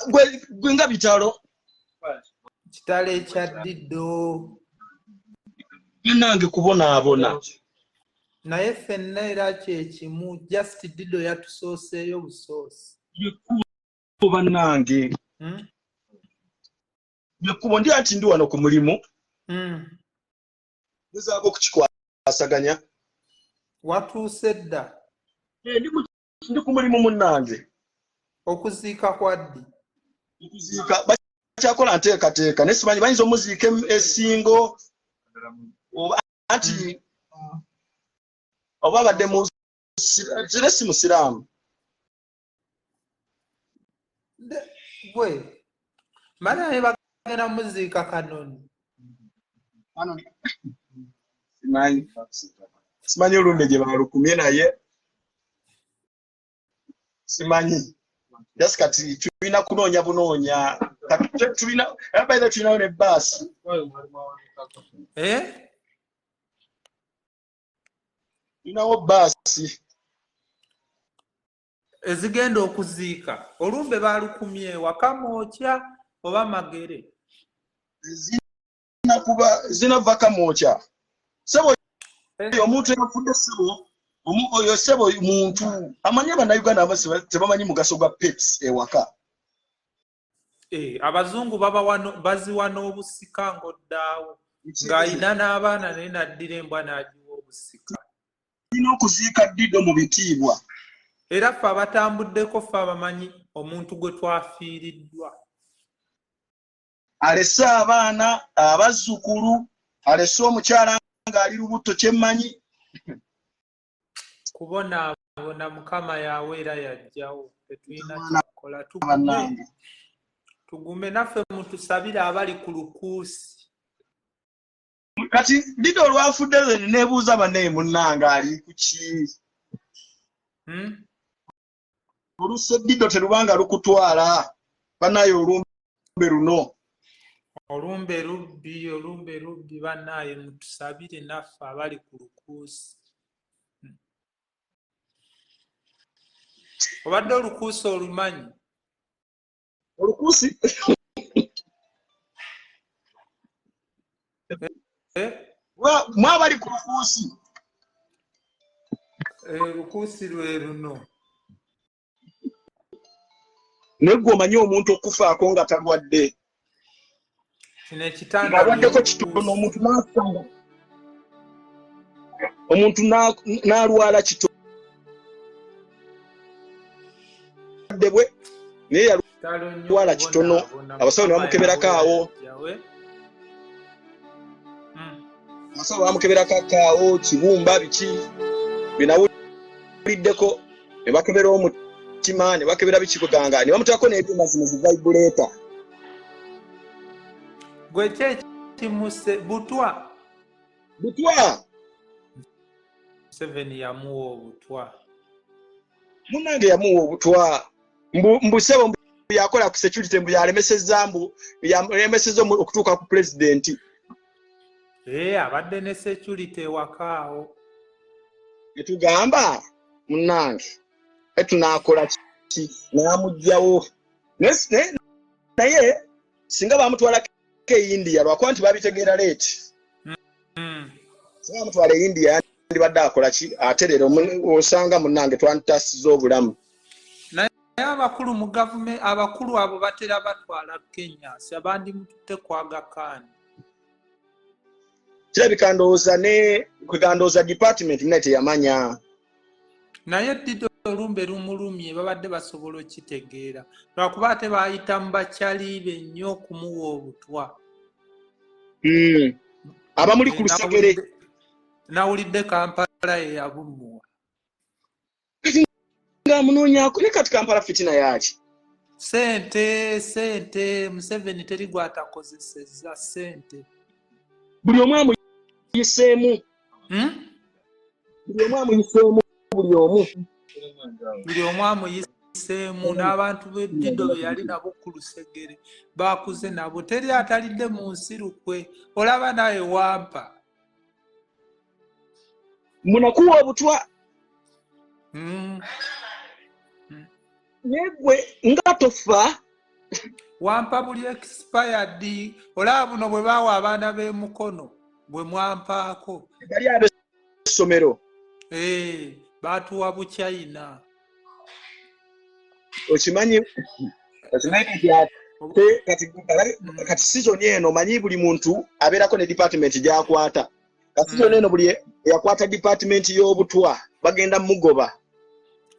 Gwe nga bitalo. Kitalo ekya Dido. Nange kubonaabona. Naye ffenna era kyekimu, just Dido yatusooseeyo busoosi. Yekkubo bannange. Yekkubo ndi anti ndi wano ku mulimu. Gezaako okukikwasaganya. Watuuse dda? Ndi ku mulimu munnange. Okuziika kwa ddi? Okuziika bakyakola nteekateeka, naye simanyi bayinza omuziika esingo oba anti oba abadde mu sire si musiraamu. Gwe mana naye bagenda muziika Kanoni. Simanyi, simanyi olumbe gye balukumye, naye simanyi. Just kati tulina kunoonya bunoonya, kati tulina by the tulinayo ne baasi. Eh? Tulinawo baasi ezigenda okuziika. Olumbe balukumye Wakamwokya oba Magere? Zina kuba zinava Kamwokya, sebo. Omuntu eyafudde, sebo, oyo sebo muntu amanyi. Abannayuganda abamu tebamanyi mugaso gwa pets ewaka. Abazungu baziwa n'obusika ng'oddaawo ng'ayina n'abaana, naye n'addira embwa n'agiwa obusika. Tulina okuziika Dido mu bitiibwa. Era ffe abatambuddeko, ffe abamanyi omuntu gwe twafiiriddwa. Alese abaana, abazzukulu, alese omukyala ng'ali lubuto, kyemmanyi. Kubonaabona, Mukama yawe era yajjawo, tetulina kyakukola. Tugume, tugume naffe, mutusabire abali ku lukuusi. Kati Dido olwafudde nze neebuuza, bannaye munnange ali ku ki? Oluse Dido terubanga lukutwala, bannaye, olumbe luno. Olumbe lubbi, olumbe lubbi, bannaaye, mutusabire naffe abali ku lukuusi. Obadde olukuusi olumanyi? Olukuusi? Eh? Mwabali ku lukuusi. Olukuusi lwe luno. Naye gwe omanyi omuntu okufaako nga talwadde? Kino ekitanda. Ng'alwaddeko kitono, omuntu n'afa, omuntu n'alwala kitono bwe, naye yalwala kitono, abasawo ne bamukeberako awo. Abasawo bamukeberako akaawo kibumba biki binawuliddeko, ne bakebera omutima, ne bakebera biki, kweganga ne bamuteekako n'ebyuma zino zi vibrator. Gwe ki ekimuse? Butwa? Butwa. Museveni yamuwa obutwa. Munange, yamuwa obutwa. Mbu sebo, mbu yakola ku security, mbu yalemeseza, mbu yalemeseza okutuuka ku pulezidenti. Ee, abadde ne security ewaka awo. Netugamba, munnange, etunaakola ki? N'amugjawo. Naye singa bamutwalako e India, lwakuba nti babitegeera late. Singa bamutwala e India, yandibadde akola ki? Ate leero osanga munnange twantasiza obulamu. Naye abakulu mu gavumenti, abakulu abo batera batwala Kenya, si abandimututte ku Aga Khan? Kirabika ndowooza ne kwega, ndowooza department naye teyamanya. Naye Dido olumbe lumulumye, babadde basobola okitegeera, lwakuba ate bayita mu bakyali be nnyo okumuwa obutwa. Abamuli ku lusegere. Nawulidde Kampala ye yabumuwa. Ng'amunoonyaako, ne kati Kampala fitina yaaki? Sente, sente. Museveni teri gwatakozesezza sente. Buli omu amuyiseemu. Buli omu amuyiseemu, buli omu. Buli omu amuyiseemu, n'abantu b'eddido be yali nabo ku lusegere bakuze nabo, teri atalidde mu nsi lukwe. Olaba nawe wampa. Munakuwa obutwa. Naye gwe nga tofa. Wampa buli expired. Olaba buno bwe baawa abaana b'emukono bwe mwampaako. Bali ab'essomero. Eh, baatuwa buchina. Okimanyi kati ate kati season eno, omanyi buli muntu abeerako ne department gy'akwata. Kati season eno buli yakwata department y'obutwa bagenda mugoba.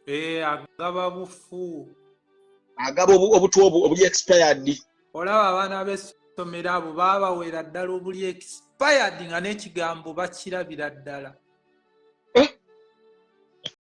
Eh, agaba bufu. Agaba obutwa obuli expired. Olaba abaana b'essomero abo baabawera ddala obuli expired nga n'ekigambo bakirabira ddala.